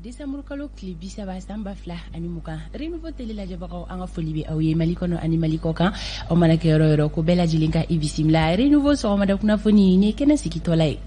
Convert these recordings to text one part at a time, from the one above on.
Desanburukalo tile 30 san 2020, Renouveau télé lajɛbagaw, an ka foli bɛ aw ye Mali kɔnɔ ani Mali kɔ kan. Aw mana kɛ yɔrɔ yɔrɔ, ko bɛɛ lajɛlen ka i bisimila Renouveau sɔgɔmada kunnafoni ni kɛnɛ sigitɔla ye.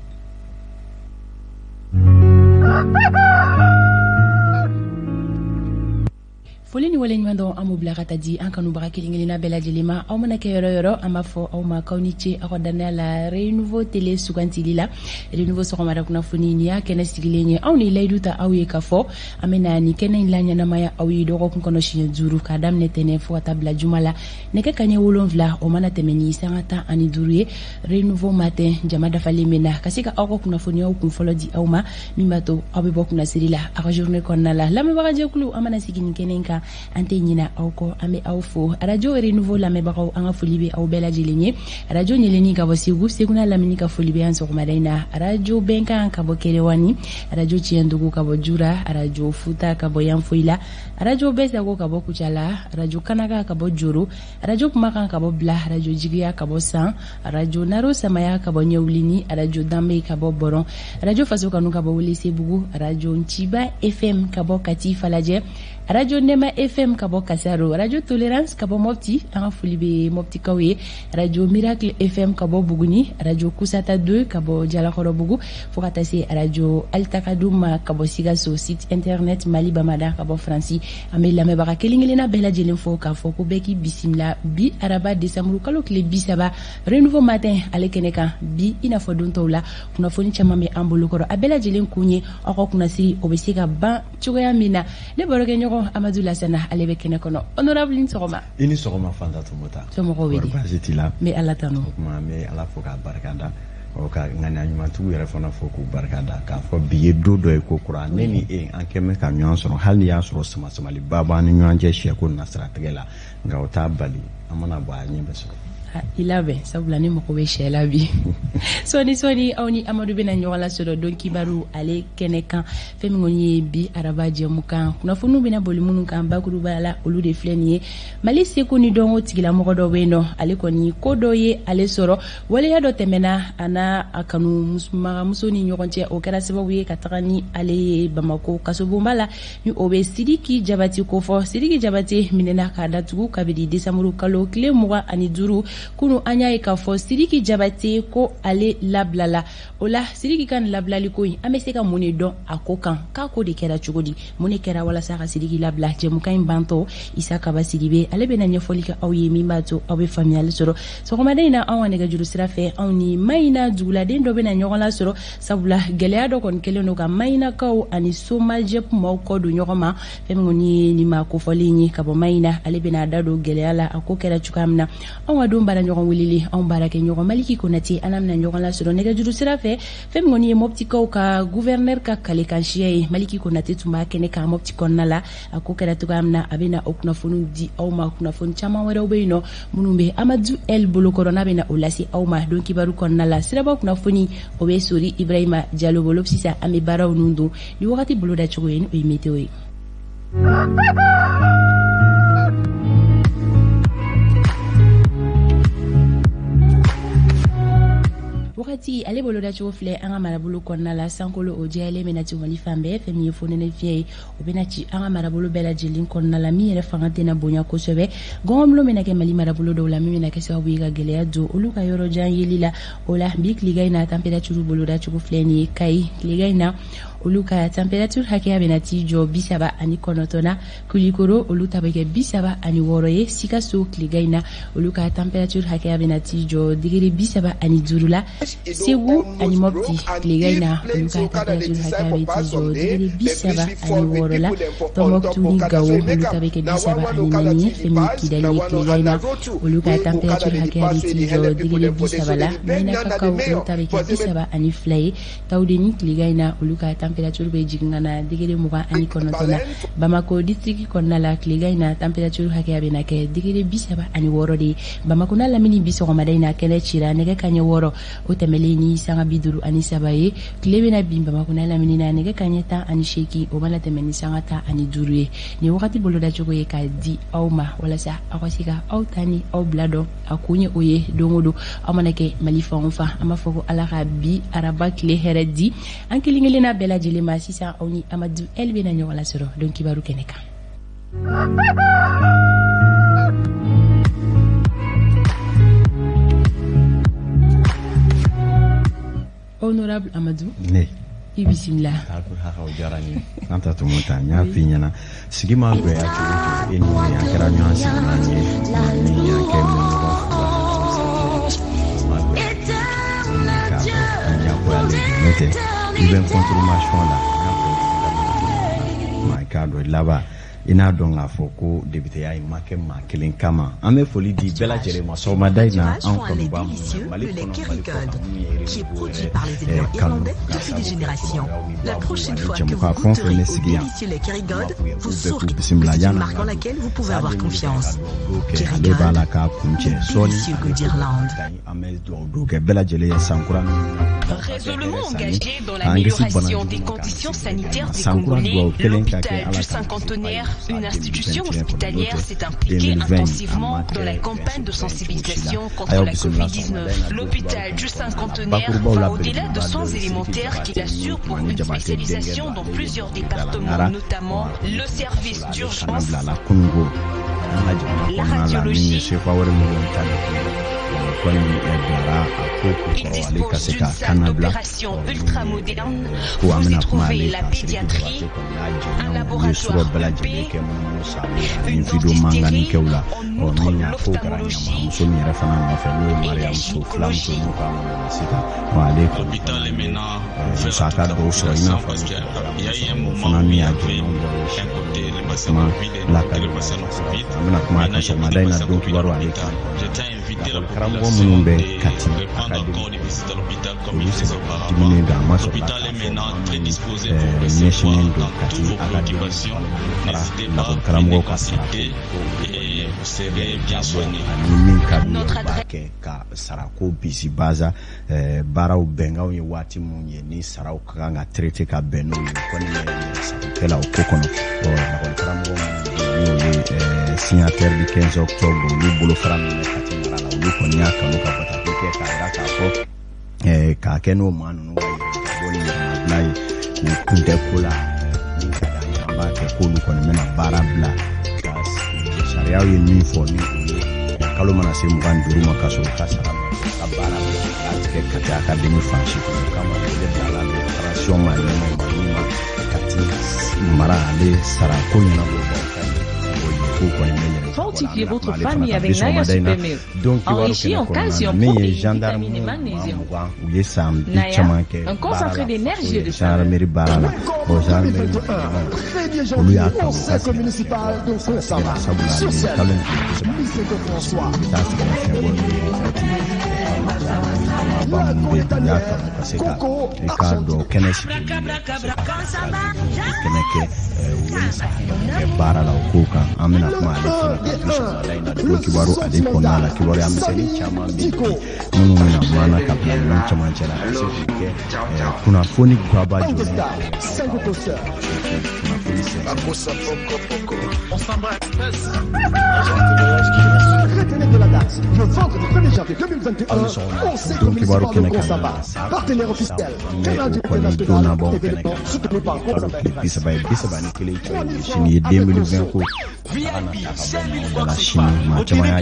Foli ni waleɲuman dɔn, an b'o bila ka taa di an kanubaga kelen kelenna bɛɛ lajɛlen ma. Aw mana kɛ yɔrɔ yɔrɔ, an b'a fɔ aw ma k'aw ni ce aw ka dannaya la Renouveau télé sugantili la. Renouveau sɔgɔmada kunnafoni, nin y'a kɛnɛ sigilen ye. Anw ni layidu ta aw ye k'a fɔ an bɛna nin kɛnɛ in laɲɛnamaya aw ye dɔgɔkun kɔnɔ siɲɛ 5, k'a daminɛ tɛnɛ fo ka taa bila juma la, nɛgɛ kaɲɛ 7 o mana tɛmɛ ni sanga 15 ye. Renouveau matin jama dafalen bɛ na ka se ka aw ka kunnafoniyaw kun fɔlɔ di aw ma, min b'a to aw bɛ bɔ kunnasiri la aw ka journée kɔnɔna la. Lamɛnbagajɛkulu, an mana sigi nin kɛnɛ kan, an tɛ ɲina aw kɔ, an bɛ aw fo. Arajo Renouveau lamɛnbagaw, an ka foli bɛ aw bɛɛ lajɛlen ye. Arajo Ɲeleni ka bɔ Segu, Segu n'a lamini ka foli bɛ yan sɔgɔmada in na. Arajo Bɛnkan ka bɔ Kerewani, Arajo Tiɲɛdugu ka bɔ Jura, Arajo Futa ka bɔ Yanfoyila, Arajo Bɛsago ka bɔ Kucala, Arajo Kanaga ka bɔ Joro, Arajo Kumakan ka bɔ Bila, Arajo Jigiya ka bɔ San, Arajo Naro Samaya ka bɔ Ɲɛwulini, Arajo Danbe ka bɔ Bɔrɔn, Arajo Faso Kanu ka bɔ Welesebugu, Arajo Nciba FM ka bɔ Kati Falajɛ, Arajo Nɛma FM ka bɔ Kasaro, Arajo Tolerance ka bɔ Mopti, an ka foli bɛ Moptikaw ye, Arajo Miracle FM ka bɔ Buguni, Arajo Kusata 2 ka bɔ Jalakɔrɔbugu, fo ka taa se Arajo Alitakadum ma ka bɔ Sikaso, site internet Mali Bamada ka bɔ Faransi. An bɛ lamɛnbaga kelen kelenna bɛɛ lajɛlen fo k'a fɔ ko bɛɛ k'i bisimila bi araba desanburu kalo tile 30, Renouveau matin ale kɛnɛ kan. Bi, i n'a fɔ don tɔw la, kunnafoni caman bɛ an bolokɔrɔ. A bɛɛ lajɛlen kun ye aw ka kunnasiri o bɛ se ka ban cogoya min na. Ne barokɛɲɔgɔn Amadu Lasana, ale bɛ kɛnɛ kɔnɔ. Honorable, ni sɔgɔma. I ni sɔgɔma, Fanta Tomota. Somɔgɔw bɛ di? Baasi t'i la? N bɛ Ala tanu. O tuma, an bɛ Ala fo k'a barika da, ɔ ka ŋaniya ɲumantigiw yɛrɛ fana fo k'u barika da, k'a fɔ bi ye don dɔ ye ko kura. Ne ni e, an kɛn bɛ ka ɲɔgɔn sɔrɔ, hali n'i y'a sɔrɔ samasamaliba b'an ni ɲɔgɔn cɛ sɛko na siratigɛ la, nka o t'a bali an mana bɔ a ɲɛ bɛ sɔrɔ. I labɛn, sabula ne mago bɛ sɛ la bi. Sɔɔni sɔɔni, aw ni Amadu bɛna ɲɔgɔn lasɔrɔ don kibaru ale kɛnɛ kan. Fɛn min kɔni ye bi araba jɛmukan kunnafoniw bɛna boli minnu kan bakuruba la, olu de filɛ nin ye. Mali seko ni dɔnko tigilamɔgɔ dɔ bɛ yen nɔ, ale kɔni ko dɔ ye ale sɔrɔ. Waleya dɔ tɛmɛna a n'a a kanu magamuso ni ɲɔgɔn cɛ, o kɛra sababu ye ka taga ni ale ye Bamako kasobonba la, ni o bɛ Sidiki Jabate kofɔ. Sidiki Jabate minɛna k'a datugu kabini desanburu kalo tile 25. Kunu, an y'a ye k'a fɔ Sidiki Jabate ko ale labilala. O la, Sidiki ka nin labilali ko in, an bɛ se ka mun de dɔn a ko kan? K'a ko de kɛra cogo di? Mun de kɛra walasa ka Sidiki labila? Jɛmukan in bantɔ, Isa Kaba Sidibe, ale bɛna ɲɛfɔli kɛ aw ye min b'a to aw bɛ faamuyali sɔrɔ. Sɔgɔmada in na, anw ka nɛgɛjuru sira fɛ, anw ni Mayina duguladen dɔ bɛna ɲɔgɔn lasɔrɔ, sabula gɛlɛya dɔ kɔni kɛlen don ka Mayinakaw ani Somajɛp maaw kɔ don ɲɔgɔn ma. Fɛn min kɔni ye nin maa kofɔlen ye ka bɔ Mayina, ale bɛna a da don gɛlɛya la, a ko kɛra cogoya min na. Anw ka don baara ɲɔgɔn welele, anw baarakɛ ɲɔgɔn Maliki Konate, an bɛna ɲɔgɔn lasɔrɔ nɛgɛjuru sira fɛ. Fɛn min kɔni ye Mɔptikaw ka gouverneur ka kalekansiya ye, Maliki Konate tun b'a kɛnɛ kan Mɔpti kɔnɔna la. A ko kɛra cogoya min na, a bɛna o kunnafoniw di aw ma. Kunnafoni caman wɛrɛw bɛ yen nɔ minnu bɛ Amadu El bolokɔrɔ, n'a bɛna o lase aw ma don kibaru kɔnɔna la. Siraba kunnafoni, o bɛ Sori Ibrahima Jalo bolo. Sisan, an bɛ baaraw ninnu don ni wagati boloda cogo ye, ni o ye météo ye. Wagati ale bolodacogo filɛ an ka marabolo kɔnɔna la. Sankolo o jɛyalen bɛna ci Mali fan bɛɛ. Fɛn min ye fonɛnɛ fiɲɛ ye, o bɛna ci an ka marabolo bɛɛ lajɛlen kɔnɔna la, min yɛrɛ fanga tɛna bonya kosɛbɛ. Gɔngɔnbulon bɛna kɛ Mali marabolo dɔw la, min bɛna kɛ sababu ye ka gɛlɛya don olu ka yɔrɔ jan yeli la. O la, bi tilegan in na, température bolodacogo filɛ nin ye. Kayi, tilegan in na, olu ka température hakɛya bɛna t'i jɔ 39 na. Kulikoro, olu ta bɛ kɛ 36 ye. Sikaso, tilegan in na, olu ka température hakɛya bɛna t'i jɔ degré 35 la. Segu ani Mɔpti, tilegan in na, olu ka température hakɛya bɛ t'i jɔ degré 36 la. Tɔnbɔkutu ni Gawo, olu ta bɛ kɛ 34 ye. Fɛn min ye Kidali ye, tilegan in na, olu ka température hakɛya bɛ t'i jɔ degré 30 la. Menakakaw, olu ta bɛ kɛ 32 ye. Tawudeni, tilegan in na, olu ka température bɛ jigin ka na degré 29 na. Bamako district kɔnɔna la, tilegan in na, température hakɛya bɛna kɛ degré 36 de ye. Bamako n'a lamini, bi sɔgɔmada in na, kɛnɛ cira nɛgɛ kaɲɛ 6 o tɛmɛlen ni sanga 53 ye. Tile bɛna bin Bamako n'a lamini na nɛgɛ kaɲɛ 18 o mana tɛmɛ ni sanga 15 ye. Nin wagati bolodacogo ye k'a di aw ma walasa aw ka se ka aw ta ni aw bila dɔn. A kun ye o ye. Don o don, aw mana kɛ Mali fan o fan, an b'a fɔ ko Ala ka bi araba tile hɛrɛ di an kelen kelenna bɛɛ lajɛlen. lajɛlen ma. Sisan aw ni Amadu El bɛna ɲɔgɔn lasɔrɔ don kibaru kɛnɛ kan. Honorable Amadou. Ne. I bisimila. O diyara n ye. An ta tun ta n y'a f'i ɲɛna, sigi ma goya cogo cogo, e ni ne an kɛra ɲɔgɔn sigilan ye, ni an kɛ ɲɔgɔn fo ma goya k'a dɔn an diyagoyalen don, n'o tɛ i bɛ n confirmation la, n y'a fɔ ma i k'a dɔn laban i n'a dɔn k'a fɔ ko députéya in ma kɛ maa kelen kama. An bɛ foli di bɛɛ lajɛlen ma sɔgɔmada in na, anw kanuba minnu Mali kɔnɔ, Mali kɔ kan, minnu ye qui est produit par les éleveurs irlandais depuis des générations. La prochaine fois que vous fɛn fɛn goûterez bɛ au sigi yan délicieux lait Kerrygold, vous saurez bɛɛ k'u que c'est bisimila une yanni marque en laquelle vous pouvez avoir confiance. kɛ ale b'a la k'a kuncɛ sɔɔni. Délicieux goût d'Irlande. An bɛ dugawu don kɛ bɛɛ lajɛlen ye sankura min Résolument engagé dans l'amélioration des conditions sanitaires des Congolais, l'hôpital du Cinquantenaire, une institution hospitalière, s'est impliquée intensivement dans la campagne de sensibilisation contre la Covid-19. L'hôpital du Cinquantenaire va au-delà de soins élémentaires qu'il assure pour une spécialisation dans plusieurs départements, notamment le service d'urgence, bila la kununko an ka jamana la kɔnɔna la, min ye radiologie. CFA wari 50 000 kɔni bilara a ko Il kɔrɔ ale ka dispose se d'une ka salle kana bila d'opération ultramoderne. ko an Vous y bɛna kuma trouvez ale la kan. Sidiki pédiatrie, Jabate kɔni n'a un jɛɲɔgɔnw, u ye sɔrɔ laboratoire bɛɛ lajɛlen UP, kɛ munumunu salo ani une video mankannikɛw dentisterie, la en ɔ outre min y'a ko kɛra l'ophtalmologie ɲamamuso min yɛrɛ fana nɔfɛ, n'o ye et la Mariamuso filamuso gynécologie. n'o k'a ma sisan ɔ ale kɔni L'hôpital fana est ye maintenant ouvert à musaka toute la dɔw sɔrɔ i n'a population fɔ parce ni qu'il y a eu un o moment fana où min il y y'a avait jɛɲɔgɔn dɔw ye un côté les patients kuma Covid et l'autre côté lakali les patients non Covid. an bɛna kuma a Maintenant, kan il n'y a plus sɔgɔmada de in na patients don Covid à kibaru ale l'hôpital. kan. Je tiens à inviter la Lakɔlikaramɔgɔ population minnu bɛ de Kati reprendre akademi encore des visites à l'hôpital comme olu ils faisaient sɛgɛn auparavant. diminen don, a ma sɔrɔ la L'hôpital k'a est fɔ maintenant maa très minnu disposé pour vous ɲɛsinnen recevoir don dans Kati toutes vos akademi préoccupations. fara N'hésitez pas, lakɔlikaramɔgɔw venez ka sarako consulter et vous serez bien soigné. ani min ka d'u ye Notre u b'a kɛ ka sarako bisi baza baaraw bɛnkanw ye waati mun ye ni saraw ka kan ka traité ka bɛn n'o ye, o kɔni ye yɛrɛsagokɛla o ko kɔnɔ. Ɔ lakɔlikaramɔgɔ minnu bɛ yen n'o ye signataire du 15 octobre, olu bolofara min bɛ Kati mara la, olu kɔni y'a kanu ka bataki kɛ k'a yira k'a fɔ k'a kɛ n'o maa ninnu ka yɛrɛmabɔ ni yɛrɛmabila ye k'u kun tɛ ko la min ka d'an ye an b'a kɛ, k'olu kɔni bɛna baara bila ka sariyaw ye min fɔ ni o ye kalo mana se 25 ma ka sɔrɔ u ka sara ma u ka baara bila k'a tigɛ Kati akademi fan si kɔnɔ. O kama wele bilala déclaration ma ɲɛmaaw ma min ma Kati mara ale sara ko ɲɛnabɔ baw ka ɲɛmɔgɔ ye k'u kɔni bɛ yɛrɛ Fortifiez jabɔ la. An bɛna votre kuma ale fana famille kan bi avec Naya sɔgɔmada in na Super Milk. don kibaru Enrichi kɛnɛ en kɔnɔna na calcium, min ye protéines, gendarme vitamines et maa magnésium. 20 u ye san bi Naya, caman kɛ un baara concentré la d'énergie faso et ye de saveur. gendarmerie baara la ɔ gendarmerie maa Très bien olu y'a janvier au kanu ka cercle sɛgɛn municipal de sɛgɛn Konsamba. sabula Sur nin scène, kalo in tile 30 Misseko François. u bɛ taa sɛgɛn fiɲɛbɔ n'o ye retraite gendarmerie faamaba minnu bɛ yen u y'a kanu ka se ka Coco i k'a dɔn kɛnɛ sigi olu ye ka se ka kɛnɛ kɛ u ye musaka mun kɛ baara la o kow kan. An bɛna kuma ale fana kan bi sɔgɔmada in na don kibaru ale kɔnɔna la. Kibaruya misɛnnin caman bɛ yen bi minnu bɛna maana ka bila ninnu camancɛ la ka se k'u kɛ kunnafoni gaba Bande jumɛn Star, 5 concerts. kunnafoni sɛnsɛn. Retenez de la date, le vendredi 1er janvier 2021, Aw ni sɔgɔma au cercle don kibaru municipal de kɛnɛ kan Konsamba. na san Partenaire officiel, an bɛ Canal o du kɔni International, donnabaw kɛnɛ événement kan soutenu par kalo Konsamba tile Express. 30 ye 31 cɛ ye sini ye 2020 ko a taga na ta ka bɔ maaw da la sini maa caman y'a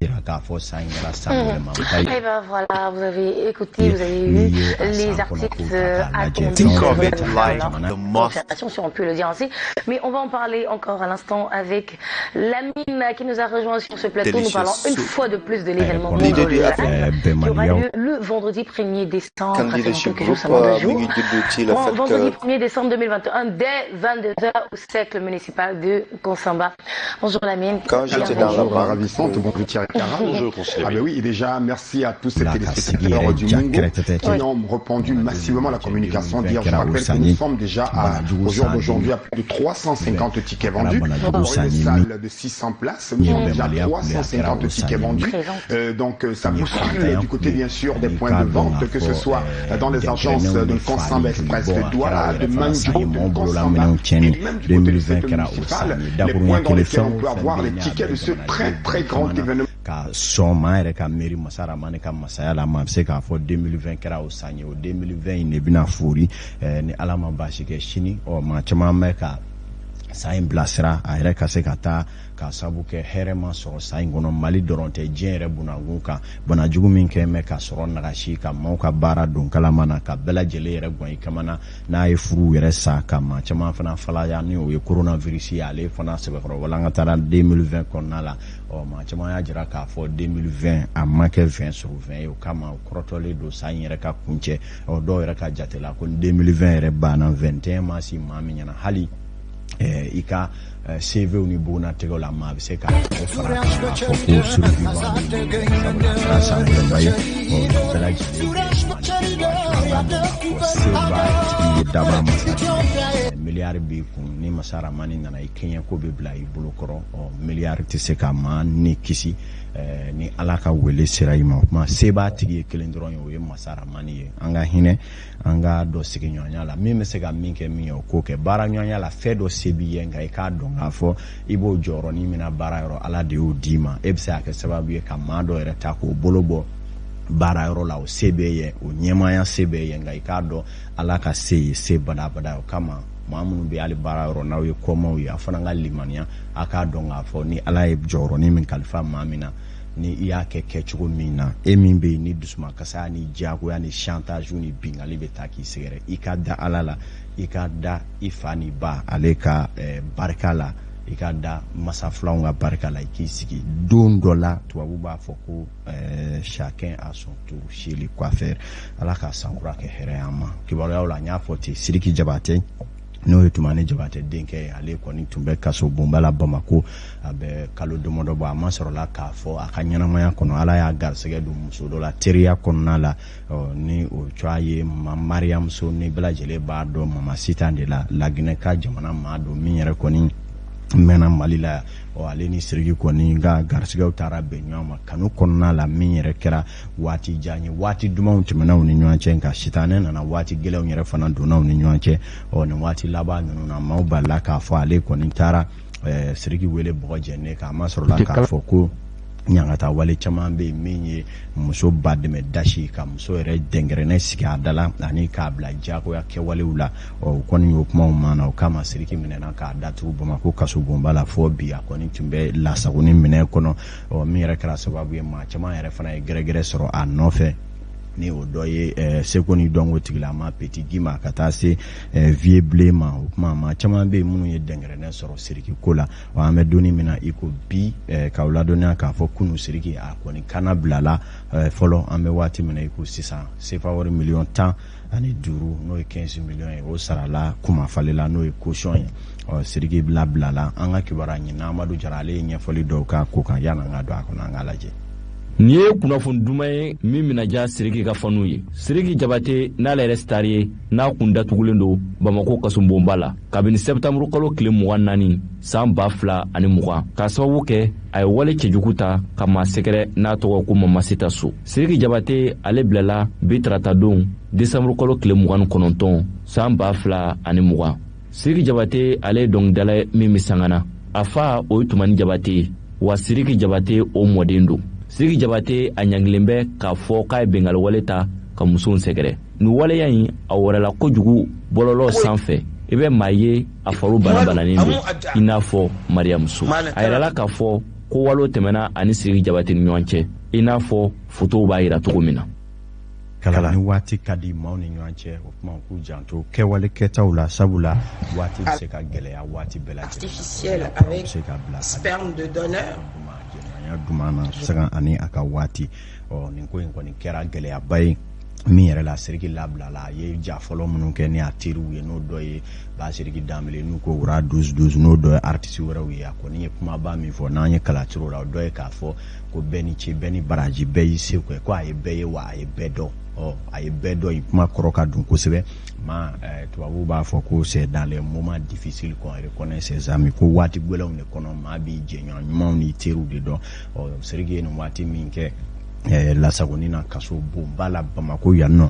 yira k'a fɔ san in kɛra san yɛlɛmaba ye Eh ben voilà, vous avez écouté, vous avez n'i vu ye a les san kɔnɔ kow artistes ta k'a lajɛ attendus fɛn o dans fɛn la bɛ jamana confirmation, si on peut le dire ainsi. Mais on va en parler encore à l'instant avec Lamine qui nous a rejoint sur ce plateau. Nous parlons une fois de plus de yɛrɛ l'événement kɔnɔna Mongol la Live qui aura bɛnbaliyaw lieu le vendredi 1er décembre, Kan c'est dans Leadership quelques jours, Group seulement deux mi jours. ngi juddu ci le Bon, fait vendredi que 1er décembre 2021, dès 22h au cercle municipal de Konsamba. Bonjour Lamine, quand j'étais dans la bienvenue. Bonjour banque ravissante, bonjour Thierry Cara. Bonjour, conseiller. Ah ben oui, et déjà merci à tous ces la ka sigi téléspectateurs yɛrɛ du ja Mungo kɛrɛtɛtɛ qui ont répondu jamana massivement à la 2020 communication d'hier. Je kɛra o rappelle que san nous ye sommes déjà banajugu au jour san d'aujourd'hui à plus de 350 tickets kɛra vendus. banajugu Pour san une ye min salle de 600 places, nous ye sommes déjà à bɛnbaliya kule a kɛra 350 o san tickets ye min vendus. Présente. Donc ça ye bouscule fantanya du côté kule bien sûr des ani points k'a de dɔn vente, k'a que ce fɔ soit dans les agences dɛnkɛrɛnnenw de ni Konsamba faali joli Express bɔ de a kɛra o Douala, de yɛrɛ fana san ye Manjo, de mɔgɔw Konsamba bololaminɛw et tiɲɛni même du côté du 2020 cercle kɛra o municipal, san ye les dakuruɲɛ points dans kelen lesquels fɛn on o peut fɛn avoir bɛ les yen n'a tickets bɛ de ce très jamanaden très grand caman na événement. Ka sɔn maa yɛrɛ ka miiri masa Ramani ka masaya la, maa bɛ se k'a fɔ 2020 kɛra o san ye. O 2020 in de bɛna fori ni Ala ma baasi kɛ sini. Ɔ, maa caman bɛ ka san in bilasira a yɛrɛ ka se ka taa, k'a sabu kɛ hɛrɛ ma sɔrɔ san in kɔnɔ. Mali dɔrɔn tɛ, diɲɛ yɛrɛ bunakun kan, banajugu min kɛ bɛ ka sɔrɔ nagasi, ka maaw ka baara don kalama na, ka bɛɛ lajɛlen yɛrɛ gan i kamana, n'a ye furu yɛrɛ sa, ka maa caman fana falaya, ni o ye coronavirus ye. Ale fana sɛbɛkɔrɔ walankatara 2020 kɔnɔna la. Ɔ, maa caman y'a jira k'a fɔ 2020 a ma kɛ 20 sur 20 ye. O kama, o kɔrɔtɔlen don san in yɛrɛ ka kuncɛ. Ɔ, dɔw yɛrɛ ka jate la ko 2020 yɛrɛ banna, 21 ma si maa min ɲɛna, hali i ka CV ni bugunnatigɛw la, maa bɛ se ka o fara kan k'a fɔ ko survivant, sabula a kɛra san gɛlɛnba ye. Ɔ, nin bɛɛ lajɛlen bɛ seba tigi ye, daba masa, miliyari b'i kun. Ni masa Ramani nana i kɛɲɛ, ko bɛ bila i bolo kɔrɔ. Ɔ, miliyari tɛ se ka maa ni kisi ni Ala ka wele sera i ma. O kuma, seba tigi ye kelen dɔrɔn ye, o ye masa Ramani ye. An ka hinɛ, an ka dɔ sigiɲɔgɔnya la. Min bɛ se ka min kɛ min ye, o k'o kɛ baara ɲɔgɔnya la. Fɛn dɔ se b'i ye, nka i k'a dɔn k'a fɔ i b'o jɔyɔrɔnin min na baara yɔrɔ, Ala de y'o d'i ma. E bɛ se ka kɛ sababu ye ka maa dɔ yɛrɛ ta k'o bolo bɔ baara yɔrɔ la, o se b'e ye, o ɲɛmaaya se b'e ye, nka i k'a dɔn Ala ka se ye se badabada. O kama, maa minnu bɛ hali baara yɔrɔ, n'aw ye kɔmaw ye, a fana ka limaniya, a k'a dɔn k'a fɔ ni Ala ye jɔyɔrɔnin min kalifa maa min na, ni i y'a kɛ kɛcogo min na, e min bɛ yen ni dusumakasaya ni diyagoya ni chantage ni bingali bɛ taa k'i sɛgɛrɛ, i ka da Ala la, i ka da i fa ni ba ale ka barika la, i ka da masa filanw ka barika la, i k'i sigi. Don dɔ la, tubabu b'a fɔ ko chacun à son tour chez le coiffeur. Ala ka sankura kɛ hɛrɛ y'an ma. Kibaruyaw la, n y'a fɔ ten, Sidiki Jabate, n'o ye Tumani Jabate denkɛ ye, ale kɔni tun bɛ kaso bonba la Bamako, a bɛ kalo damadɔ bɔ. A ma sɔrɔla k'a fɔ a ka ɲɛnamaya kɔnɔ, Ala y'a garisɛgɛ don muso dɔ la teriya kɔnɔna la, ni o cogoya ye Mariyamuso, ni bɛɛ lajɛlen b'a dɔn Mama Sitan de la, Laginɛ ka jamana maa don min yɛrɛ kɔni mɛnna Mali la. Ɔ, ale ni Sidiki kɔni ka garisɛgɛw taara bɛn ɲɔgɔn ma kanu kɔnɔna la, min yɛrɛ kɛra waati jan ye, waati dumanw tɛmɛna u ni ɲɔgɔn cɛ, nka sitanɛ nana, waati gɛlɛnw yɛrɛ fana donna u ni ɲɔgɔn cɛ. Ɔ, nin waati laban ninnu na, maaw balila k'a fɔ ale kɔni taara Sidiki wele bɔgɔ jɛnen kan. A ma sɔrɔla k'a fɔ ko ɲangata wale caman bɛ yen, min ye muso ba dɛmɛ dasi, ka muso yɛrɛ dɛnkɛrɛnɛ sigi a da la, ani k'a bila diyagoya kɛwalew la. Ɔ, o kɔni y'o kumaw ma na. O kama, Sidiki minɛna k'a datugu Bamakɔ kasobonba la fɔ bi. A kɔni tun bɛ lasagoni minɛ kɔnɔ. Ɔ, min yɛrɛ kɛra sababu ye, maa caman yɛrɛ fana ye gɛrɛgɛrɛ sɔrɔ a nɔfɛ, ni o dɔ ye seko ni dɔnko tigilama Petit Guimba, ka taa se Vieux Blé ma. O kuma, maa caman bɛ yen minnu ye dɛnkɛrɛnɛ sɔrɔ Sidiki ko la. Wa an bɛ donni min na i ko bi, k'aw ladɔnniya k'a fɔ kunun Sidiki a kɔni kana bilala fɔlɔ. An bɛ waati min na i ko sisan, sefa wari miliyɔn 15, n'o ye 15 miliyɔn ye, o sarala kumafalela, n'o ye caution ye. Ɔ, Sidiki labilala. An ka kibaruya ɲini Amadu Jara, ale ye ɲɛfɔli dɔw k'a ko kan. Yanni an ka don a kɔnɔ, an k'a lajɛ. Nin ye kunnafoni duman ye min bɛna diya Siriki ka faniw ye. Siriki Jabate, n'ale yɛrɛ star ye, n'a kun datugulen don Bamako kasobonba la kabini sɛptanburu kalo tile 24 san 2020, k'a sababu kɛ a ye wale cɛjugu ta ka maa sɛgɛrɛ n'a tɔgɔ ko Mama Sita So. Siriki Jabate, ale bilala bi taratadon, desanburu kalo tile 29 san 2020. Siriki Jabate, ale ye dɔnkilidala ye min bɛ sangana. A fa, o ye Tumani Jabate ye, wa Siriki Jabate, o mɔden don. Siriki Jabate, a ɲangilen bɛ k'a fɔ k'a ye bɛngali ta ka musow sɛgɛrɛ. Nin waleya in, a wɔrɛla kojugu bɔlɔlɔ sanfɛ. I bɛ maa ye, a fari banabananen don i n'a fɔ Mariyamuso. A yirala k'a fɔ ko walo tɛmɛna ani Siriki Jabate ni ɲɔgɔn cɛ, i n'a fɔ fotow b'a yira cogo min na. Kala ni waati ka di maaw ni ɲɔgɔn cɛ, o tuma k'u janto kɛwale kɛtaw la, sabula waati bɛ se ka gɛlɛya waati bɛɛ lajɛlen na, bɛ se ka bila sperme de donneur. Jɛɲɔgɔnya duman na saga ani a ka waati. Ɔ, nin ko in kɔni kɛra gɛlɛyaba ye min yɛrɛ la, Sidiki labilala, a ye ja fɔlɔ minnu kɛ ni a teriw ye, n'o dɔ ye Basiriki Danbele, n'u ko wura 12 12, n'o dɔ ye artiste wɛrɛw ye, a kɔni ye kumaba min fɔ n'an ye kalatiro la, o dɔ ye k'a fɔ ko bɛɛ ni ce, bɛɛ ni baraji, bɛɛ y'i se kɛ, ko a ye bɛɛ ye wa a ye bɛɛ dɔn. Ɔ, a ye bɛɛ dɔn, kuma kɔrɔ ka dun kosɛbɛ. Ma tubabuw b'a fɔ ko c'est dans les moments difficiles qu'on reconnaît ses amis, ko waati gɛlɛnw de kɔnɔ, maa b'i jɛɲɔgɔn ɲumanw n'i teriw de dɔn. Ɔ, Sidiki ye nin waati min kɛ Lasagoni na kaso bonba la Bamako yan nɔ.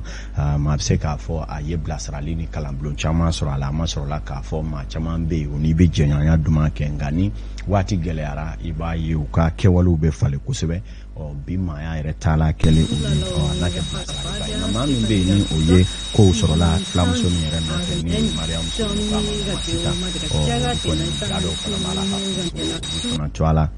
Maa bɛ se k'a fɔ a ye bilasirali ni kalanbulon caman sɔrɔ a la. A ma sɔrɔ la k'a fɔ maa caman bɛ yen, o n'i bɛ jɛɲɔgɔnya duman kɛ, nka ni waati gɛlɛyara, i b'a ye u ka kɛwalew bɛ falen kosɛbɛ. Ɔ bi maaya yɛrɛ taala kɛlen o ye, ɔ a n'a kɛ bilasiraliba ye. Nka maa min bɛ yen ni o ye kow sɔrɔla filamuso min yɛrɛ nɔfɛ, ni Mariyamu k'a ma Sita, ɔ olu kɔni ja dɔw fana b'a la ka olu fana to a la.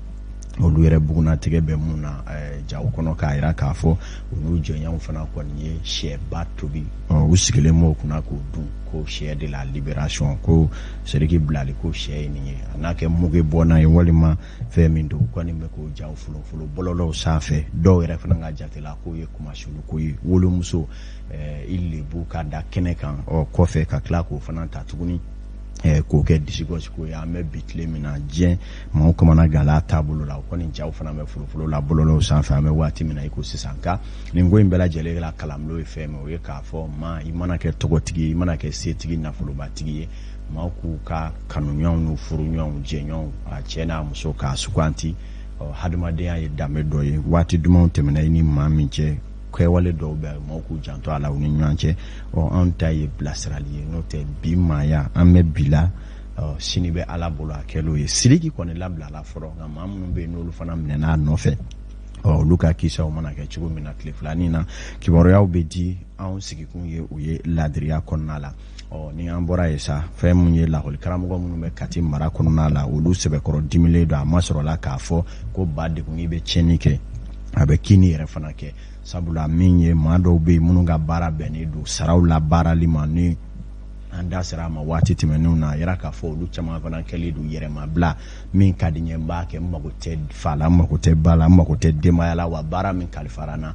Olu yɛrɛ bugunnatigɛ bɛ mun na jaw kɔnɔ k'a jira k'a fɔ olu jɔnyaw fana kɔni ye sɛba tobi, u sigilen b'o kunna k'o dun, ko sɛ de la libération, ko Sidiki bilali ko sɛ ye nin ye, a n'a kɛ muge bɔ n'a ye walima fɛn min don. Kɔni bɛ k'o jaw folofolo bɔlɔlɔw sanfɛ. Dɔw yɛrɛ fana ka jate la k'o ye kumasulu ko ye, wolomuso i lebu ka da kɛnɛ kan, ɔ kɔfɛ ka tila k'o fana ta tuguni k'o kɛ disigɔsiko ye. An bɛ bi tile min na, diɲɛ maaw kamana gala taabolo la, o kɔni jaw fana bɛ folofolo la bɔlɔlɔw sanfɛ an bɛ waati min na i ko sisan. Nka nin ko in bɛɛ lajɛlen la kalanbulon ye fɛn min, o ye k'a fɔ maa, i mana kɛ tɔgɔtigi ye, i mana kɛ setigi, nafolobatigi ye, maaw k'u ka kanuɲɔgɔnw n'u furuɲɔgɔnw, jɛɲɔgɔnw, a cɛ n'a muso, k'a suganti. Hadamadenya ye danbe dɔ ye. Waati dumanw tɛmɛna i ni maa min cɛ, kɛwale dɔw bɛ maaw k'u janto a la u ni ɲɔgɔn cɛ. Ɔ anw ta ye bilasirali ye, n'o tɛ bi maaya an bɛ bi la, sini bɛ Ala bolo. A kɛl'o ye, Sidiki kɔni labilala fɔlɔ, nka maa minnu bɛ yen n'olu fana minɛna a nɔfɛ, ɔ olu ka kisaw mana kɛ cogo min na tile filanin na, kibaruyaw bɛ di. Anw sigikun ye o ye ladiriya kɔnɔna la. Ɔ ni an bɔra yen sa, fɛn mun ye lakɔli karamɔgɔ minnu bɛ Kati mara kɔnɔna la, olu sɛbɛkɔrɔ dimilen don. A ma sɔrɔ la k'a fɔ ko ba degunni bɛ tiɲɛni kɛ, a bɛ kini yɛrɛ fana kɛ, sabula min ye maa dɔw bɛ yen minnu ka baara bɛnnen don saraw la baarali ma, ni an da sera a ma waati tɛmɛnenw na, a yira k'a fɔ olu caman fana kɛlen don yɛrɛmabila. Min ka di n ye, n b'a kɛ, n mago tɛ fa la, n mago tɛ ba la, n mago tɛ denbaya la. Wa baara min kalifara n na,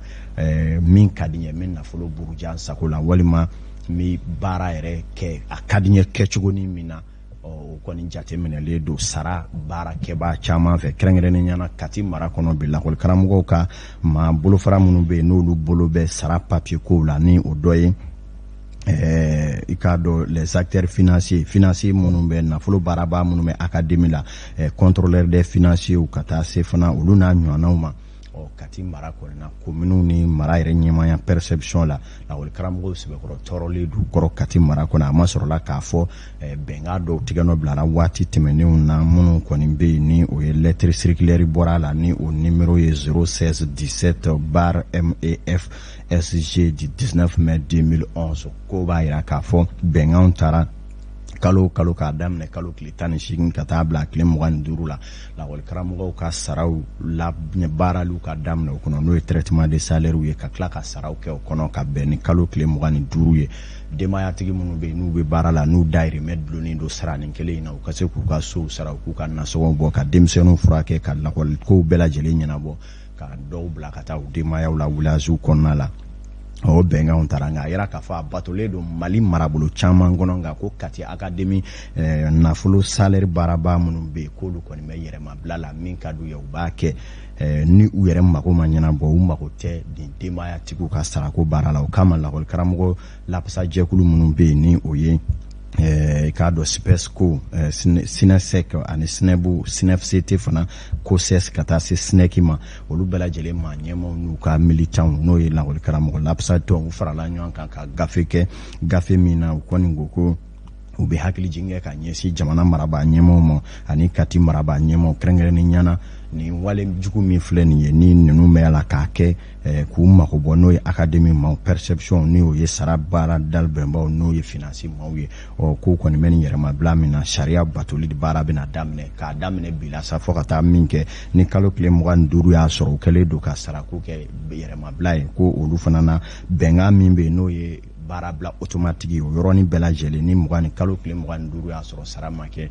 min ka di n ye, n bɛ nafolo buruja n sago la, walima n bɛ baara yɛrɛ kɛ a ka di n ye kɛcogonin min na. O kɔni jateminɛlen don sara baarakɛbaa caman fɛ, kɛrɛnkɛrɛnnenya na Kati mara kɔnɔ bi, lakɔli karamɔgɔw ka maa bolofara minnu bɛ yen n'olu bolo bɛ sara papiye kow la, ni o dɔ ye i k'a dɔn les acteurs financiers, financiers minnu bɛ nafolo baarabaa minnu bɛ académie la, contrôleur des financiers, ka taa se fana olu n'a ɲɔgɔnnaw ma. Ɔ Kati mara kɔni na, kominiw ni mara yɛrɛ ɲɛmaaya perception la, lakɔli karamɔgɔw sɛbɛkɔrɔ tɔɔrɔlen don kɔrɔ Kati mara kɔnɔ. A ma sɔrɔla k'a fɔ bɛnkan dɔw tigɛ nɔ bilara waati tɛmɛnenw na, minnu kɔni bɛ yen ni o ye lettre circulaire bɔra a la, ni o numéro ye 016 17 barre MEF SG du 19 mai 2011. Ko b'a jira k'a fɔ bɛnkanw taara kalo kalo, k'a daminɛ kalo tile 18 ka taa bila tile 25 la, lakɔli karamɔgɔw ka saraw la baaraliw ka daminɛ o kɔnɔ, n'o ye traitement de salaire ye, ka tila ka saraw kɛ o kɔnɔ ka bɛn ni kalo tile 25 ye. Denbayatigi minnu bɛ yen n'u bɛ baara la, n'u dahirimɛ dulonnen don saranin kelen in na, u ka se k'u ka sow sara, u k'u ka nasɔngɔw bɔ, ka denmisɛnninw furakɛ, ka lakɔli kow bɛɛ lajɛlen ɲɛnabɔ, ka dɔw bila ka taa u denbayaw la village kɔnɔna la. O bɛnkanw taara, nka a yira k'a fɔ a batolen don Mali marabolo caman kɔnɔ, nka ko Kati académie nafolo salaire baarabaa minnu bɛ yen, k'olu kɔni bɛ yɛrɛmabila la. Min ka d'u ye, u b'a kɛ, ni u yɛrɛ mago ma ɲɛnabɔ, u mago tɛ nin denbayatigiw ka sarako baara la. O kama lakɔli karamɔgɔ lapasajɛkulu minnu bɛ yen, ni o ye i k'a dɔn SPESCO, SYNESEC ani SYNEBU, SYNEFCT fana, COSES, ka taa se SYNEC ma, olu bɛɛ lajɛlen maa ɲɛmaw n'u ka militants, n'o ye lakɔli karamɔgɔ lapasatɔnw, u farala ɲɔgɔn kan ka gafe kɛ, gafe min na u kɔni ko ko u bɛ hakili jigin kɛ ka ɲɛsin jamana marabaa ɲɛmaw ma ani Kati marabaa ɲɛmaw kɛrɛnkɛrɛnnen na. Nin wale jugu min filɛ nin ye, ni ninnu bɛ la k'a kɛ k'u mako bɔ, n'o ye académie maaw perception, ni o ye sara baara dalibɛnbaw, n'o ye finance maaw ye, ɔ k'u kɔni bɛ nin yɛrɛmabila min na, sariya batoli baara bɛna daminɛ k'a daminɛ bi la sa, fo ka taa min kɛ ni kalo tile 25 y'a sɔrɔ u kɛlen don ka sarako kɛ yɛrɛmabila ye, ko olu fana na bɛnkan min bɛ yen, n'o ye baara bila automatique, o yɔrɔnin bɛɛ lajɛlen, ni 20 ni kalo tile 25 y'a sɔrɔ sara ma kɛ,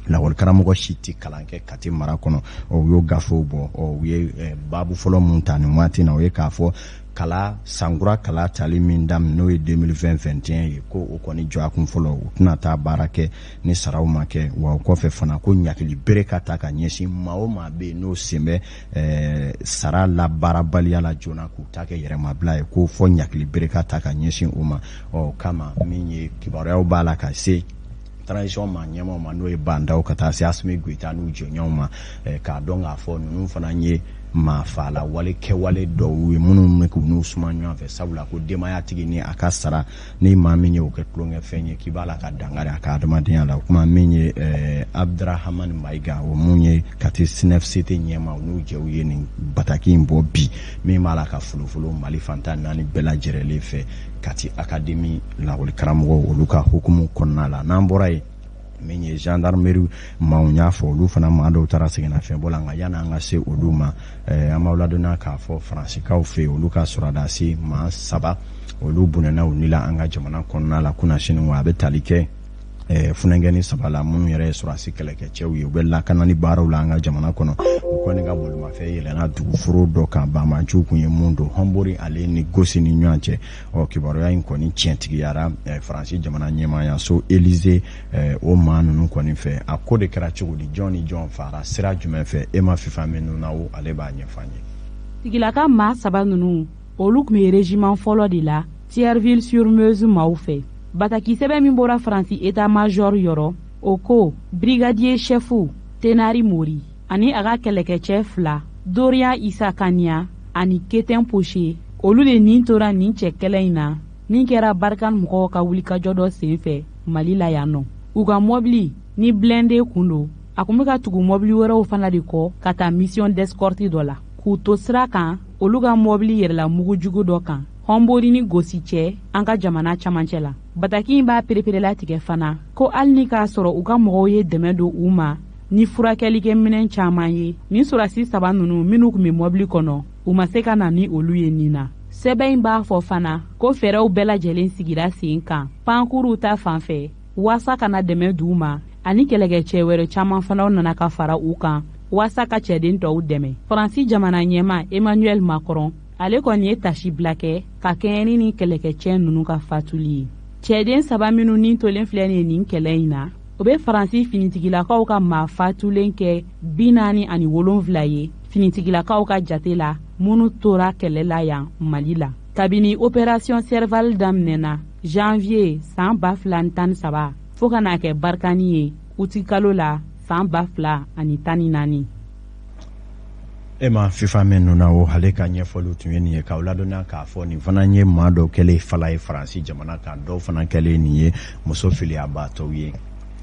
lakɔli karamɔgɔ si tɛ kalan kɛ Kati mara kɔnɔ. Ɔ u y'o gafew bɔ. Ɔ u ye baabu fɔlɔ mun ta nin waati na, o ye k'a fɔ kala sankura kala tali min daminɛ, n'o ye 2020-21 ye, ko o kɔni jɔ a kun fɔlɔ, u tɛna taa baara kɛ ni saraw ma kɛ. Wa o kɔfɛ fana, ko ɲakili bere ka ta ka ɲɛsin maa o maa bɛ yen n'o sen bɛ sara la baarabaliya la joona, k'u ta kɛ yɛrɛmabila ye, ko fɔ ɲakili bere ka ta ka ɲɛsin o ma. Ɔ kama min ye kibaruyaw b'a la ka se transition maa ɲɛmaw ma, n'o ye Bandaw ka taa se Asimi Goyita n'u jɔɲɔgɔnw ma, k'a dɔn k'a fɔ ninnu fana ye Maa faala wale kɛwale dɔw ye minnu bɛ k'u n'u suma ɲɔgɔn fɛ, sabula ko denbayatigi ni a ka sara, ni maa min ye o kɛ tulonkɛfɛn ye, k'i b'a la ka dankari a ka adamadenya la. O kuma min ye Abdurahamani Mayiga, o mun ye Kati SYNEFCT ɲɛma, n'u jɛw ye nin bataki in bɔ bi, min b'a la ka folofolo Mali fantan naani bɛɛ lajɛrɛlen fɛ, Kati Académie lakɔli karamɔgɔ olu ka hukumu kɔnɔna la. N'an bɔra yen, min ye gendarmerie maaw y'a fɔ, olu fana maa dɔw taara sɛgɛnnafiɲɛbɔ la. Nka yanni an ka se olu ma, an b'aw ladɔnniya k'a fɔ Faransikaw fɛ yen, olu ka sɔrɔdasi maa saba, olu bɔnɛna u ni la an ka jamana kɔnɔna la kunnasini. Wa a bɛ tali kɛ funankɛni saba la, minnu yɛrɛ ye sɔrɔdasi kɛlɛkɛcɛw ye, u bɛ lakanani baaraw la an ka jamana kɔnɔ. U kɔni ka bolimafɛn yɛlɛnna duguforo dɔ kan, banbaanciw kun ye mun don Hɔnbori ale ni Gosi ni ɲɔgɔn cɛ. Ɔ, kibaruya in kɔni tiɲɛtigiyara Faransi jamana ɲɛmaayaso Élysée o maa ninnu kɔni fɛ. A ko de kɛra cogo di, jɔn ni jɔn fara, sira jumɛn fɛ? E ma fifa minnu na o, ale b'a ɲɛfɔ an ye. Tigilaka maa saba ninnu, olu tun bɛ régiment fɔlɔ de la Thierville sur Meuse maaw fɛ. Bataki sɛbɛn min bɔra Faransi état major yɔrɔ, o ko brigadier chef Tenari Mori ani a ka kɛlɛkɛcɛ fila, Dorian Isa Kania ani Ketin Poche, olu de nin tora nin cɛ kɛlɛ in na min kɛra Barkhane mɔgɔw ka wulikajɔ dɔ sen fɛ Mali la yan nɔ. U ka mɔbili ni blindé kun don, a kun bɛ ka tugu mɔbili wɛrɛw fana de kɔ ka taa mission d'escorte dɔ la. K'u to sira kan, olu ka mɔbili yɛrɛla mugujugu dɔ kan Hɔnbori ni Gosi cɛ, an ka jamana camancɛ la. Bataki in b'a pereperelatigɛ fana ko hali ni k'a sɔrɔ u ka mɔgɔw ye dɛmɛ don u ma ni furakɛlikɛ minɛn caman ye, nin sɔrɔdasi saba ninnu minnu tun bɛ mɔbili kɔnɔ, u ma se ka na ni olu ye nin na. Sɛbɛn in b'a fɔ fana ko fɛɛrɛw bɛɛ lajɛlen sigira sen kan pankuruw ta fan fɛ waasa ka na dɛmɛ d'u ma, ani kɛlɛkɛcɛ wɛrɛ caman fana nana ka fara u kan waasa ka cɛden tɔw dɛmɛ. Faransi jamana ɲɛma Emmanuel Macron, ale kɔni ye tasibila kɛ ka kɛɲɛ ni nin kɛlɛkɛcɛ ninnu ka fatuli ye. Cɛden saba minnu nin tolen filɛ nin ye nin kɛlɛ in na, o bɛ Faransi finitigilakaw ka maa fatulen kɛ 47 ye finitigilakaw ka jate la, minnu tora kɛlɛ la yan Mali la kabini opération Serval daminɛna janvier san 2013 fɔɔ ka n'a kɛ Barkhane ye utikalo la san 2014. E ma fifa min na o, ale ka ɲɛfɔliw tun ye nin ye, k'aw ladɔnniya k'a fɔ nin fana ye maa dɔw kɛlen fala ye Faransi jamana kan, dɔw fana kɛlen nin ye muso filiyabaatɔw ye.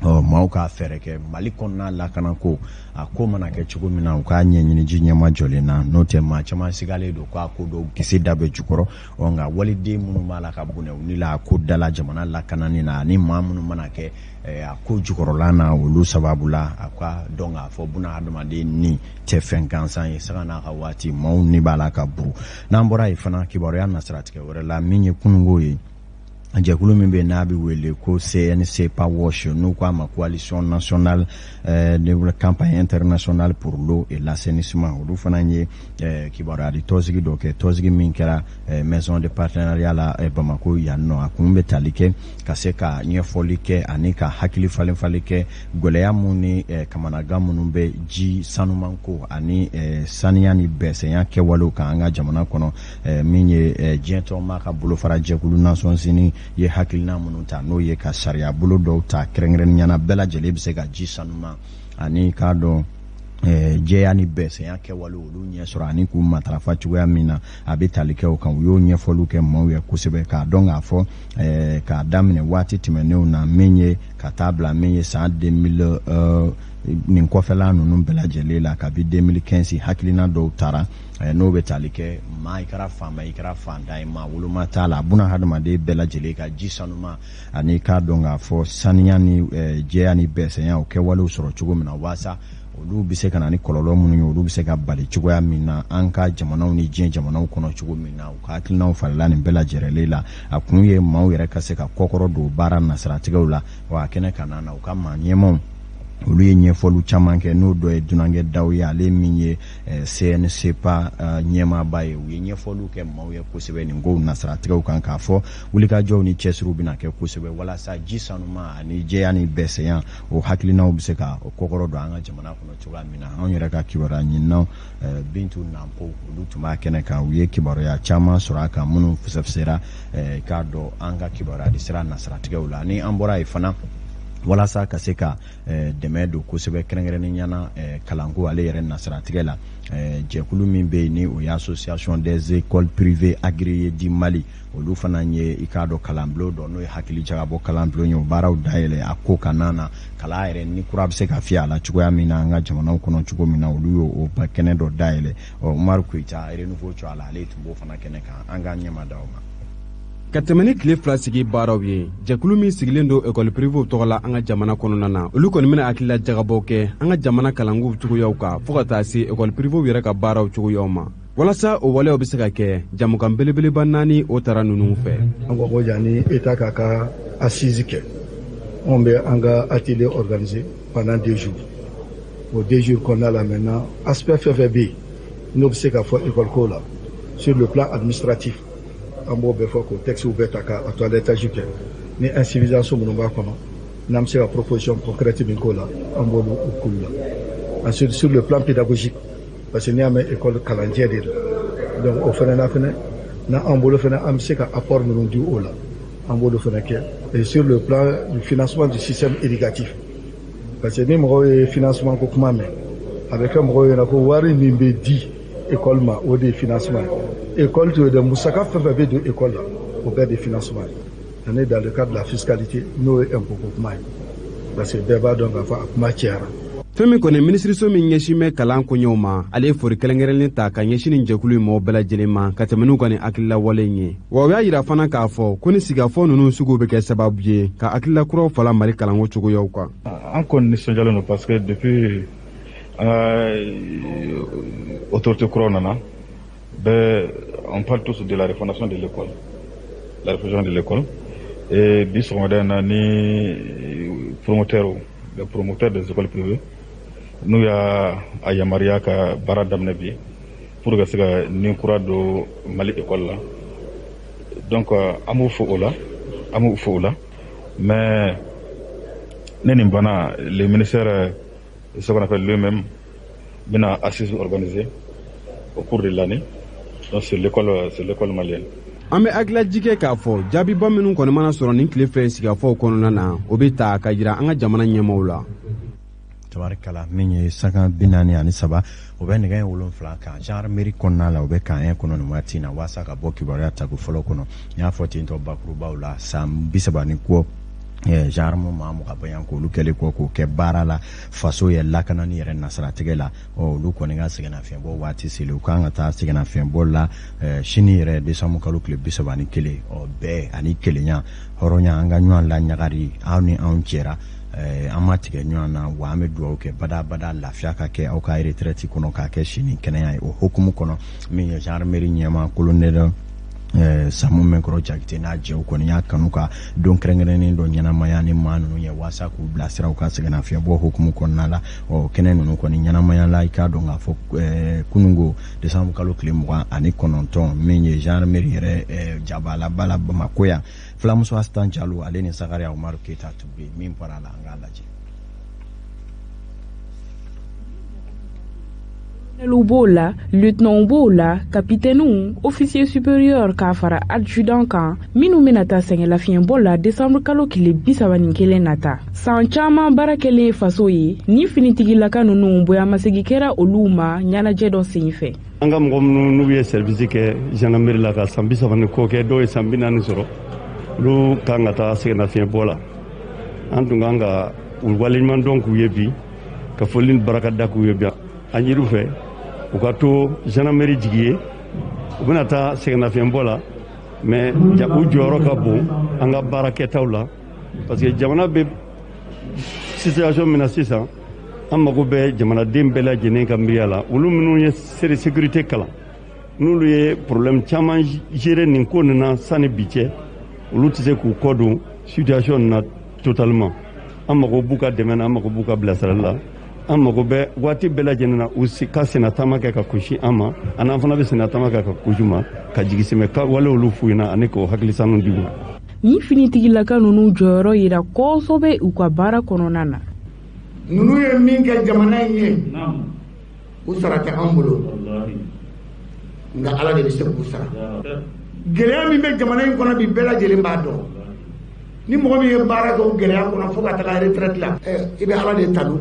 Ɔ, maaw k'a fɛɛrɛ kɛ Mali kɔnɔna lakanako, a ko mana kɛ cogo min na, u k'a ɲɛɲini ji ɲɛma jɔlen na. N'o tɛ, maa caman sigalen don k'a ko dɔw gese da bɛ jukɔrɔ. Ɔ, nka waliden minnu b'a la ka bonɛ u ni la a ko da la jamana lakanani na, ani maa minnu mana kɛ a ko jukɔrɔla na, olu sababu la, a ka dɔn k'a fɔ buna hadamaden ni tɛ fɛn gansan ye. Saga n'a ka waati, maaw ni b'a la ka buru. N'an bɔra yen fana, kibaruya nasiratigɛ wɛrɛ la, min ye kununko ye, jɛkulu min bɛ n'a bɛ wele ko CNCPA WASH, n'u k'a ma Coalition nationale de campagne internationale pour l'eau et l'assainissement, olu fana ye kibaruya di tɔnsigi dɔ kɛ, tɔnsigi min kɛra maison de partenariat la Bamako yan nɔ. A kun bɛ tali kɛ ka se ka ɲɛfɔli kɛ ani ka hakili falen falen kɛ gɛlɛya mun ni kamanagan minnu bɛ ji sanuman ko ani saniya ni bɛsɛnya kɛwalew kan an ka jamana kɔnɔ, min ye diɲɛ tɔnba ka bolofara jɛkulu Nations Unies ye hakilina minnu ta, n'o ye ka sariya bolo dɔw ta kɛrɛnkɛrɛnnenya la, bɛɛ lajɛlen bɛ se ka ji sanuman ani k'a dɔn jɛya ni bɛsɛnya kɛwale olu ɲɛ sɔrɔ ani k'u matarafa cogoya min na. A bɛ tali kɛ o kan. U y'o ɲɛfɔliw kɛ maaw ye kosɛbɛ, k'a dɔn k'a fɔ k'a daminɛ waati tɛmɛnenw na, min ye ka taa bila min ye san 2000 nin kɔfɛla ninnu bɛɛ lajɛlen la, kabi 2015 hakilina dɔw taara, n'o bɛ tali kɛ maa, i kɛra faama, i kɛra fantan ye, maa woloma t'a la, buna hadamaden bɛɛ lajɛlen ka ji sanuma ani k'a dɔn k'a fɔ saniya ni jɛya ni bɛsɛnya o kɛwalew sɔrɔ cogo min na, waasa olu bɛ se ka na ni kɔlɔlɔ minnu ye, olu bɛ se ka bali cogoya min na an ka jamanaw ni diɲɛ jamanaw kɔnɔ cogo min na. U ka hakilinaw falila nin bɛɛ lajɛlen la. A kun ye maaw yɛrɛ ka se ka kɔkɔrɔ don baara nasiratigɛw la. Wa a kɛnɛ ka na, u ka maa ɲɛmaw, olu ye ɲɛfɔliw caman kɛ, n'o dɔ ye dunankɛ daw ye, ale min ye CNCPA ɲɛmaaba ye. U ye ɲɛfɔliw kɛ maaw ye kosɛbɛ nin kow nasiratigɛw kan, k'a fɔ wulikajɔw ni cɛsiriw bɛna kɛ kosɛbɛ walasa ji sanuma ani jɛya ni bɛsɛnya o hakilinaw bɛ se ka kɔkɔrɔ don an ka jamana kɔnɔ cogoya min na. Anw yɛrɛ ka kibaruya ɲininaw Bintu Nanpo, olu tun b'a kɛnɛ kan. U ye kibaruya caman sɔrɔ a kan minnu fɛsɛfɛsɛra k'a dɔn an ka kibaruya di sira nasiratigɛw la. Ni an bɔra yen fana, Walasa ka se ka dɛmɛ don kosɛbɛ, kɛrɛnkɛrɛnnenya na kalanko ale yɛrɛ nasiratigɛ la, jɛkulu min bɛ yen ni o ye Association des écoles privées agréées du Mali, olu fana ye, i k'a dɔn, kalanbulon dɔ, n'o ye hakili jagabɔ kalanbulon ye, o baaraw dayɛlɛ a ko ka na kalan yɛrɛ ni kura bɛ se ka fiyɛ a la cogoya min na an ka jamanaw kɔnɔ cogo min na, olu y'o kɛnɛ dɔ dayɛlɛ. Ɔ, Umaru Koyita, Renouveau cɔ a la, ale tun b'o fana kɛnɛ kan. An k'an ɲɛma da o ma. Ka tɛmɛ ni tile 2 sigi baaraw ye, jɛkulu min sigilen don ekɔli pirivew tɔgɔ la an ka jamana kɔnɔna na, olu kɔni bɛna hakilila jagabɔ kɛ an ka jamana kalankow cogoyaw kan, fɔɔ ka taa se ekɔli pirivew yɛrɛ ka baaraw cogoyaw ma. Walasa o waleyaw bɛ se ka kɛ, jamukan belebeleba naani o tara ninnu fɛ. An ko yanni État k'a ka assise kɛ, anw bɛ an ka atelier organiser pendant 2 jours. O 2 jours kɔnɔna la, maintenant, aspect fɛn fɛn bɛ yen n'o bɛ se ka fɔ école ko la sur le plan administratif, an b'o bɛɛ fɔ, k'o texte bɛɛ ta ka toilettage kɛ ni insuffisance minnu b'a kɔnɔ, n'an bɛ se ka proposition concrète min k'o la, an b'olu k'olu la. Ensuite, sur le plan pédagogique, parce que n'i y'a mɛn école, kalanjɛ de don, donc o fɛnɛ na fɛnɛ n'an bolo fɛnɛ, an bɛ se ka apport minnu di o la, an b'olu fɛnɛ kɛ. Et sur le plan du financement du système éducatif, parce que ni mɔgɔw ye financement ko kuma mɛn, a bɛ kɛ mɔgɔw ɲɛna ko wari min bɛ di école ma, o de ye financement ye. École t'o ye dɛ. Musaka fɛn fɛn bɛ don école la, o bɛɛ de financement ye. Ani dans le cadre de la fiscalité, n'o ye impôt ko kuma ye, parce que bɛɛ b'a dɔn k'a fɔ a kuma cayara. Fɛn min kɔni, minisiriso min ɲɛsin bɛ kalan koɲɛw ma, ale ye fori kɛrɛnkɛrɛnlen ta ka ɲɛsin nin jɛkulu in mɔgɔw bɛɛ lajɛlen ma ka tɛmɛ n'u ka nin hakilila wale in ye. Wa u y'a yira fana k'a fɔ ko ni sigikafɔ ninnu suguw bɛ kɛ sababu ye ka hakilila kuraw fala Mali kalanko cogoyaw kan. An kɔni nisɔndiyalen don, parce que depuis an ka autorité kuraw nana bɛɛ, on parle tous de la refondation de l'école, la refondation de l'école. Et bi sɔgɔmada in na, ni promoteur, les promoteurs des écoles privées, n'u y'a a yamaruya ka baara daminɛ bi pour ka se ka nin kura don Mali école la. Donc an b'u fo o la, an b'u fo o la. Mais ne nin banna, le ministère, ce qu'on appelle lui-même, bɛna assise organiser au cours de l'année, donc sur l'école malienne. An bɛ hakililajigɛ k'a fɔ jaabiba minnu kɔni mana sɔrɔ nin tile fɛ sigikafɔw kɔnɔna na, o bɛ ta ka jira an ka jamana ɲɛmaw la. Tabarikala, min ye sanga 43, o bɛ nɛgɛ 7 kan gendarmerie kɔnɔna la, o bɛ camp 1 kɔnɔ nin waati in na, waasa ka bɔ kibaruya tako fɔlɔ kɔnɔ. N y'a fɔ ten tɔ bakurubaw la, san 30 ni kɔ, gendarme maa 20 bɔyan k'olu kɛlen kɔ k'o kɛ baara la faso yɛrɛ lakanani yɛrɛ nasiratigɛ la. Ɔ, olu kɔni ka sɛgɛnnafiɲɛbɔ waati seli, u kan ka taa sɛgɛnnafiɲɛbɔ la sini yɛrɛ, décembre kalo tile 31. Ɔ, bɛɛ ani kelenya, hɔrɔnya, an ka ɲɔgɔn laɲagari, aw ni anw cɛra, an ma tigɛ ɲɔgɔn na. Wa an bɛ dugawu kɛ badabada, lafiya ka kɛ aw ka retraite kɔnɔ, k'a kɛ sini kɛnɛya ye. O hukumu kɔnɔ, min ye gendarmerie ɲɛma, colonel Samu Mɛnkɔrɔ Jakite n'a jɛw kɔni y'a kanu ka don kɛrɛnkɛrɛnnen dɔ ɲɛnamaya ni maa ninnu ye, waasa k'u bilasira u ka sɛgɛnnafiɲɛbɔ hukumu kɔnɔna la. Ɔ, kɛnɛ ninnu kɔni ɲɛnamaya la, i k'a dɔn k'a fɔ kunungo, décembre kalo tile 29, min ye gendarmerie yɛrɛ jabalaba la Bamakɔ yan. Filamuso Asitan Jalo, ale ni Sakaria Umaru Keyita tun bɛ yen. Min bɔra a la, an k'a lajɛ. Colonelw b'o la, lieutenantw b'o la, capitaines, officier supérieur k'a fara adjudant kan, minnu bɛna taa sɛgɛnlafiɲɛbɔ la décembre kalo tile 31 nata. San caman baara kɛlen faso ye, ni finitigilaka ninnu, bonyamasegi kɛra olu ma ɲɛnajɛ dɔ sen fɛ. An ka mɔgɔ minnu n'u ye service kɛ gendarmerie la ka san 30 ni kɔ kɛ, dɔw ye san 40 sɔrɔ, olu kan ka taa sɛgɛnnafiɲɛbɔ la. An tun kan ka u waleɲuman dɔn k'u ye bi, ka foli ni baraka da k'u ye bi. An yiriw fɛ u ka to gendarmerie jigi ye. U bɛna taa sɛgɛnnafiɲɛbɔ la, mais u jɔyɔrɔ ka bon an ka baara kɛtaw la, parce que jamana bɛ situation min na sisan, an mago bɛ jamanaden bɛɛ lajɛlen ka miiriya la. Olu minnu ye sécurité kalan, n'olu ye problème caman gérer nin ko nin na sanni bi cɛ, olu tɛ se k'u kɔ don situation nin na totalement. An mago b'u ka dɛmɛ na, an mago b'u ka bilasirali la, an mago bɛ waati bɛɛ lajɛlen na u ka senna taama kɛ ka kusi an ma, ani an fana bɛ senna taama kɛ ka kusi ma, ka jigi sɛmɛ ka wale olu f'u ɲɛna ani k'o hakili sanu di u ma. Ni finitigilaka ninnu jɔyɔrɔ yira kosɛbɛ u ka baara kɔnɔna na. Ninnu ye min kɛ jamana in ye, u sara tɛ an bolo, nka Ala de bɛ se k'u sara. Gɛlɛya min bɛ jamana in kɔnɔ bi, bɛɛ lajɛlen b'a dɔn. Ni mɔgɔ min ye baara kɛ o gɛlɛya kɔnɔ fo ka taga retraite la, i bɛ Ala de tanu.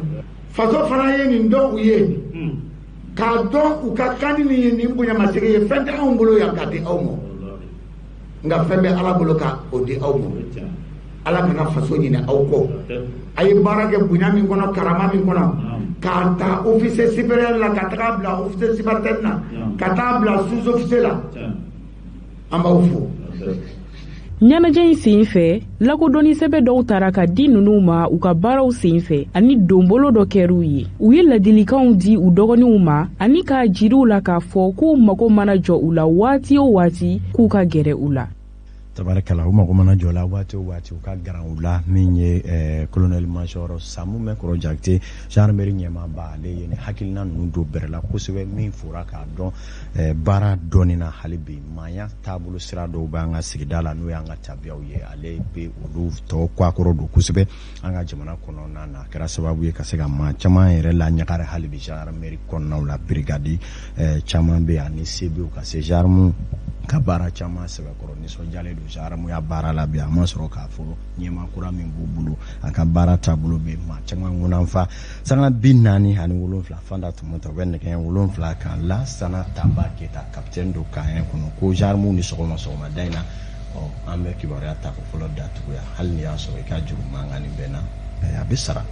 Faso fana ye nin dɔn u ye, k'a dɔn u ka kan ni nin ye, nin bonyamasegin ye. Fɛn tɛ anw bolo yan k'a di aw ma, nka fɛn bɛ Ala bolo ka o di aw ma. Ala kana faso ɲinɛ aw kɔ. A ye baara kɛ bonya min kɔnɔ, karama min kɔnɔ, k'a ta officier supérieur la ka taga bila officier subalterne na, ka taa bila sous officier la, an b'aw fo. Ɲɛnajɛ in sen fɛ, lakodɔnni sɛbɛ dɔw tara ka di ninnu ma u ka baaraw sen fɛ, ani donbolo dɔ kɛr'u ye. U ye ladilikanw di u dɔgɔninw ma ani k'a jiriw la k'a fɔ k'u mago mana jɔ u la waati o waati, k'u ka gɛrɛ u la. Tabarikala, u mago mana jɔ la waati o waati, u ka garan u la. Min ye colonel major Samu Mɛkɔrɔ Jakite, gendarmerie ɲɛmaaba, ale ye ni hakilina ninnu don bɛrɛ la kosɛbɛ. Min fora k'a dɔn baara dɔɔni na, hali bi maaya taabolo sira dɔw b'an ka sigida la, n'o y'an ka tabiyaw ye, ale bɛ olu tɔ kɔ a kɔrɔ don kosɛbɛ an ka jamana kɔnɔna na. A kɛra sababu ye ka se ka maa caman yɛrɛ laɲagari hali bi gendarmerie kɔnɔnaw la. Brigade caman bɛ yan ani CBO ka se gendarme ka baara caman sɛbɛkɔrɔ nisɔndiyalen don gendarmeya baara la bi. A ma sɔrɔ k'a fɔ ɲɛmaa kura min b'u bolo, a ka baara taabolo bɛ maa caman ŋunanfa. Sanga 47 Fanta Tumuta, u bɛ nɛgɛ 7 kan. Lasana Tanba Keyita, capitaine don camp kɔnɔ, ko gendarmew ni sɔgɔma sɔgɔmada in na. Ɔ, an bɛ kibaruya ta ko fɔlɔ datuguya. Hali ni y'a sɔrɔ i ka juru mankan nin bɛɛ na, a bɛ sara.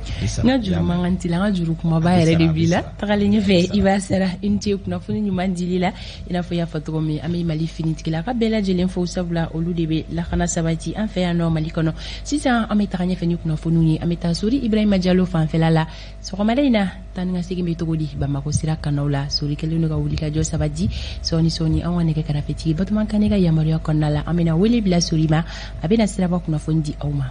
N ka juru mankan t'i la, n ka juru kumaba yɛrɛ de b'i la. Tagalen ɲɛfɛ, i b'a sara. I ni ce kunnafoni ɲuman dili la. I n'a fɔ i y'a fɔ cogo min, an bɛ Mali finitigila ka bɛɛ lajɛlen fo, sabula olu de bɛ lakana sabati an fɛ yan nɔ Mali kɔnɔ. Sisan an bɛ taga ɲɛfɛ ni kunnafoniw ye. An bɛ taa Sori Ibrahima Jalo fanfɛla la. Sɔgɔmada in na, taa ni ka segin bɛ cogo di Bamakɔ sira kanaw la? Sori kɛlen don ka wulikajɔ sabati. Sɔɔni sɔɔni, an ka nɛgɛ kɛrɛfɛtigi Batuma Kane ka yamaruya kɔnɔna la, an bɛna wele bila Sori ma, a bɛna siraba kunnafoni di aw ma.